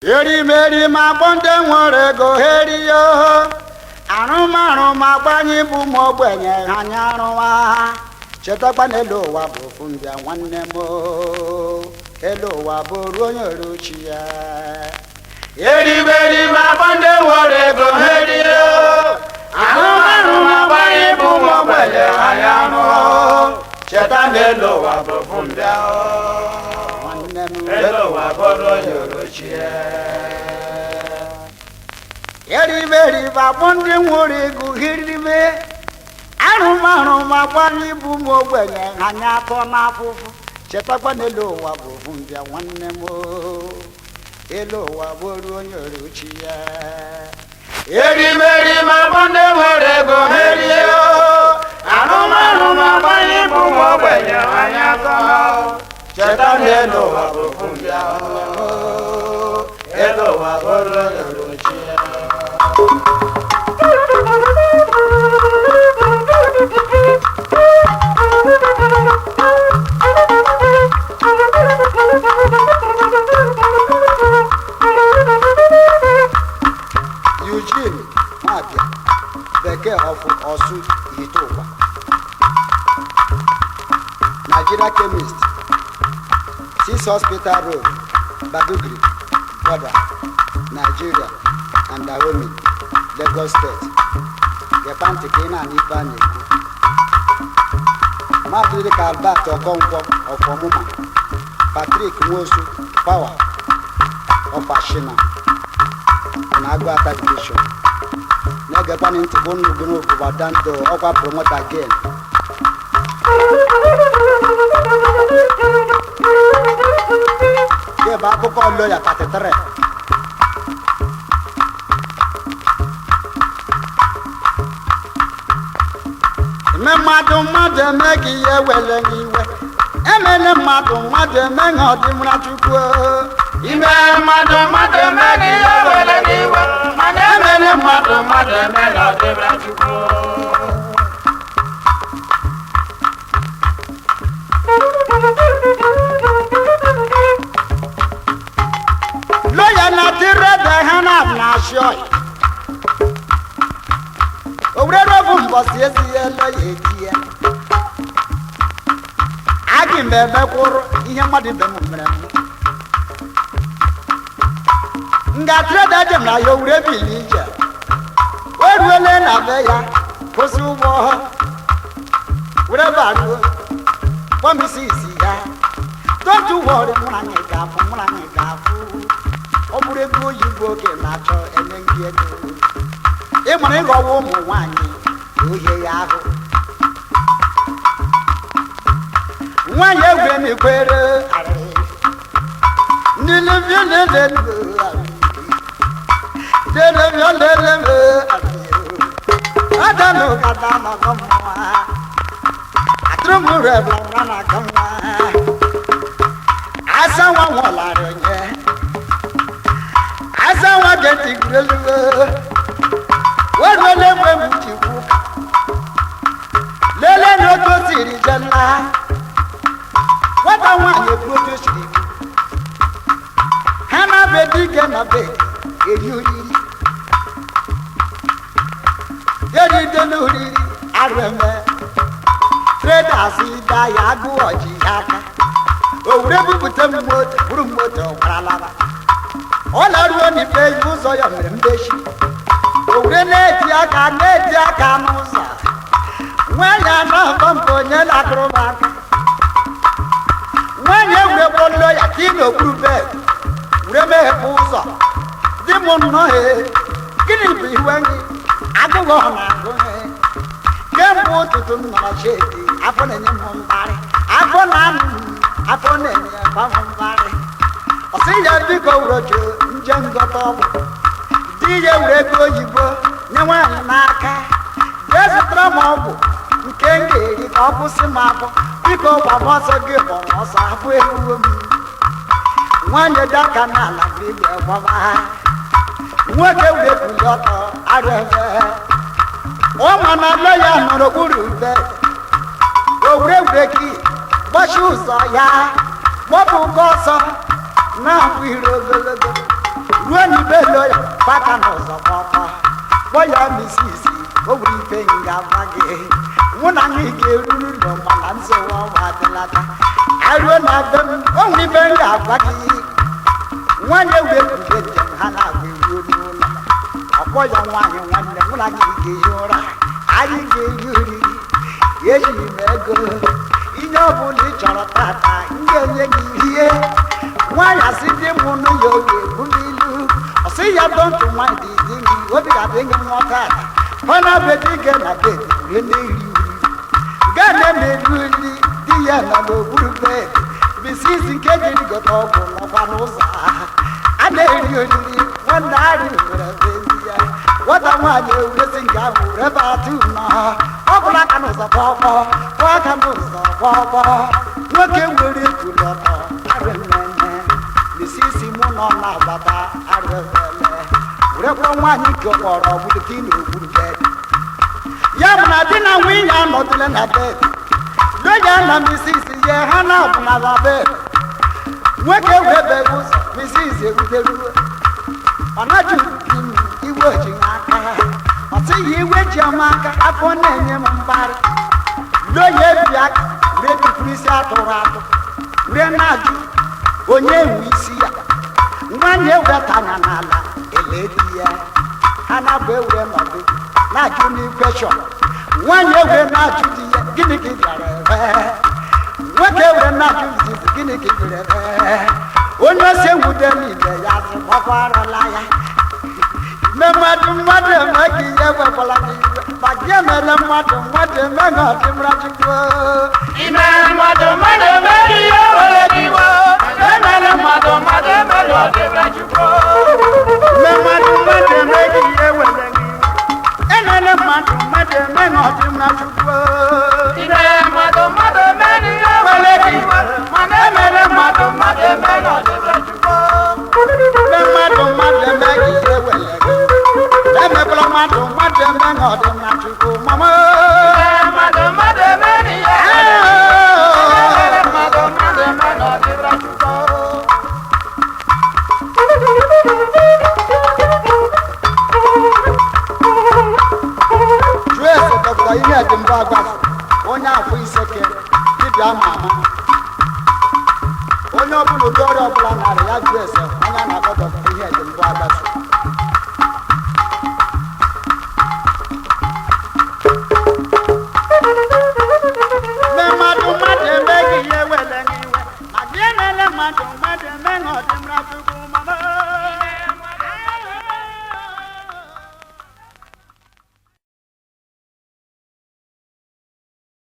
Erimeri ma akpọ ndị nwere ego ha erie, arụmarụ ma gbanye bụ ma ogbenye ha anya arụwa. Chetakwa na elu ụwa bụ ofu mbịa, nwanne m o. Elu ụwa bụ ruo onye ruchi ya. Eriberi ma akpọ ndị nwere ego ha erie, arụmarụ ma gbanye bụ ụmụ ogbenye ha ya anụ. Cheta na elu ụwa bụ ofu mbịa, nwanne m. Elu ụwa bụrụ onye orochie. Eriberibe akpọ ndị nwere ego hiribe, arụmarụ ma gbanye bụ ụmụ ogbenye ha anya atọ n'afụfụ. Chetakwa n'elu ụwa bụ ofu mbịa, nwanne m o. Elu ụwa bụrụ onye oruchi ya. Erimeri ma akpọ ndị nwere ego ha erie, arụmarụ ma gbanye bụ ụmụ ogbenye ha ya atọ. Cheta na elu ụwa bụ ofu mbịa, elu ụwa bụrụ onye orochie. Eugene Nwabia Bekee of Osu Ihiteukwa, Nigeria Chemist, 6 Hospital Road, Badugry Border, Nigeria and Dahomey, Lagos State. Gekwa ntị ka ị na-anụ ife a na-ekwu. Mmadụ dịka Albert Okonkwo of Ọmụma, Patrick Nwosu Power of Ashina na Agụata Division, na-egekwana ntị bụ nnukwu n'ogbubadando ọkwa promoter again. Nke bụ akụkọ Loya 33. Eme mmadụ, mmadụ eme gị ihe wele gị iwe. Emele mmadụ, mmadụ eme ha ọdịmra Chukwu. Ime mmadụ, mmadụ eme gị ihe were gị iwe, mana emere mmadụ, mmadụ eme na ọdịbra Chukwu. Loya na tirede ha na na-achị ọyị owurere bụ mbọsi ezighi loya eti ya agị m emekwụrụ ihe mmadụ ibe m mere m nga treda jem na ya owure bili ije o ruole na be ya kwụsị ụgbọ were baruo kpọmisi isi ya. Don't you worry, mụ na anyị ga-afụ, mụ na anyị ga-afụ. Ọ bụrụ ego oyibo oke na-achọ, enye gị ego. Ị mara ịghọwa ụmụ nwaanyị na uhie ya ahụ nwaanyị egwure m ikwere asa nwa nwọlara onye asa nwa gentị gwurelu weruole mgbe m ji kwu lelee na otu o siri je nla nwata nwaanyị ekwu otu o siri kwu ha na be dike na be eri oriri eride n'oriri arụ eme traders da ya agụ ọjị ya aka o were bupụta m moto buru m moto gwaralaba ọ laruo n'ife ụzọ ya mere mbechi o were na-eti aka na-eti aka n'ụzọ nwaanyị anọ mbọ onye na-akụrụ m aka. Nwaanyị ewure kpọlọ ya ka ị n'okpuru bed were meghepụ ụzọ di m nnọọ. Ee, gịnị bụ iwe gị? Agụghị ọ na-agụ kemgbe ụtụtụ m nọ na shedi, afọ na-enye m mgbarị, afọ na-anụ m, afọ na-enye m mgbarị. Ọ sị ya biko were nje ngọta ọgwụ. Di ya were ego oyibo nye nwaanyị n'aka, jee zụtara m ọgwụ nke m ga-eri ka ọ kwụsị m afọ. Biko gbam ọsọ gị gbọrọ ọsọ afọ eruo m. Nwaanyị dị aka n'ala bụ igwe gbaba nwoke were buli ọtọ arịa ebe ọ ma na nne ya nọ n'okpuru ube o were were gị gbachi ụzọ ya gbapụ ụgwọ ọsọ na-abụ ire ogologo. Kwaka n'ụzọ kpọkpọ kpọ ya misisi o nwere ife nga-agwa gị. Mụ na gị ga-eruru ụlọ, mana nsogbu ọnwa adịlata aruo na be m. O nwere ife m ga-agwa gị. Nwanne wee bube njem ha na-agba eruo n'ụlọ, ọkpọ ya nwaanyị, nwanne, mụ na gị ga-ehi ụra, anyị ga-eri oriri. Ejighị m ego, ihe ọ bụla ị chọrọ tata m ga-enye gị ihe. Nwaanyị asị dị m nụ ya oge ebu n'ilu, ọ sị ya don't mind di gị, obi ga-adị gị nwa tata. Fana be di gị na bed rie na-eri oriri gana na-eri oriri, di ya nọ n'okpuru bed. Misisi nke jiri gote ọgwụ nọkwa n'ụzọ a na-eri oriri. Nwanne arị nwere bezi ya nwata nwaanyị ewuresi nke ahụ rebe atụ nọ ọ bụla aka n'ụzọ kpọkpọ kpọọ aka n'ụzọ kpọkpọ. Nwoke were ekwulọtọ arụ nnenne misisi mụ nọ na-agbata arụ ebele werekwa nwaanyị nke kpọrọ ọgwụdị n'okpuru bed ya bụ na di na nwunye anọdụle na bed ya na misisi ya ha na-abụ na la bed. Nwoke webe ụzọ misisi ewuteruo, ọ naghị m iwe ji aka, ọ sịghị iwe ji m aka, afọ na-enye m mgbarị loya ebi aka were tụpụrụ isi atụrụ atụ were na-ajụ onye nwe isi ya. Nwanne ewetanya n'ala ele di ya, ha na-abụ ewere nọdụ na-ajụ n'ikweshọn. Nwaanyị ewe na-ajụ di ya, gịnị ka ị bịara ebe? Nwoke were na-ajụ izizi, gịnị ka ị bịara ebe? Onye osi enwude niile ya sị gbakwarala ya ime mmadụ mmadụ eme ka ihe ekwekwala gị iwe ma gị emele mmadụ mmadụ eme na ọdịmra Chukwu. Ime mmadụ mmadụ emere ihe were gị iwe, emere mmadụ mmadụ emere ọdịbra Chukwu. Ime mmadụ mmadụ eme ka ihe were gị iwe, emele mmadụ mmadụ eme na ọdịmra Chukwu. Ime mmadụ mmadụ emere ihe were gị iwe, mana emere mmadụ mmadụ emere ọdịbra Chukwu. Ime mmadụ mmadụ eme ka ihe were gị, emekwala mmadụ mmadụ eme na ọdịmra Chukwu mama. Ime mmadụ mmadụ emere ihe were gị iwe, emere mmadụ mmadụ emere ọdịbra Chukwu. Jụọ ese dọkịta ihe dị mbụ agbafu onye afọ iseke dibịa ama ama, onye ọbụla ụdị ọrịa ọbụla narị ya jụọ ese onye a na-akpọ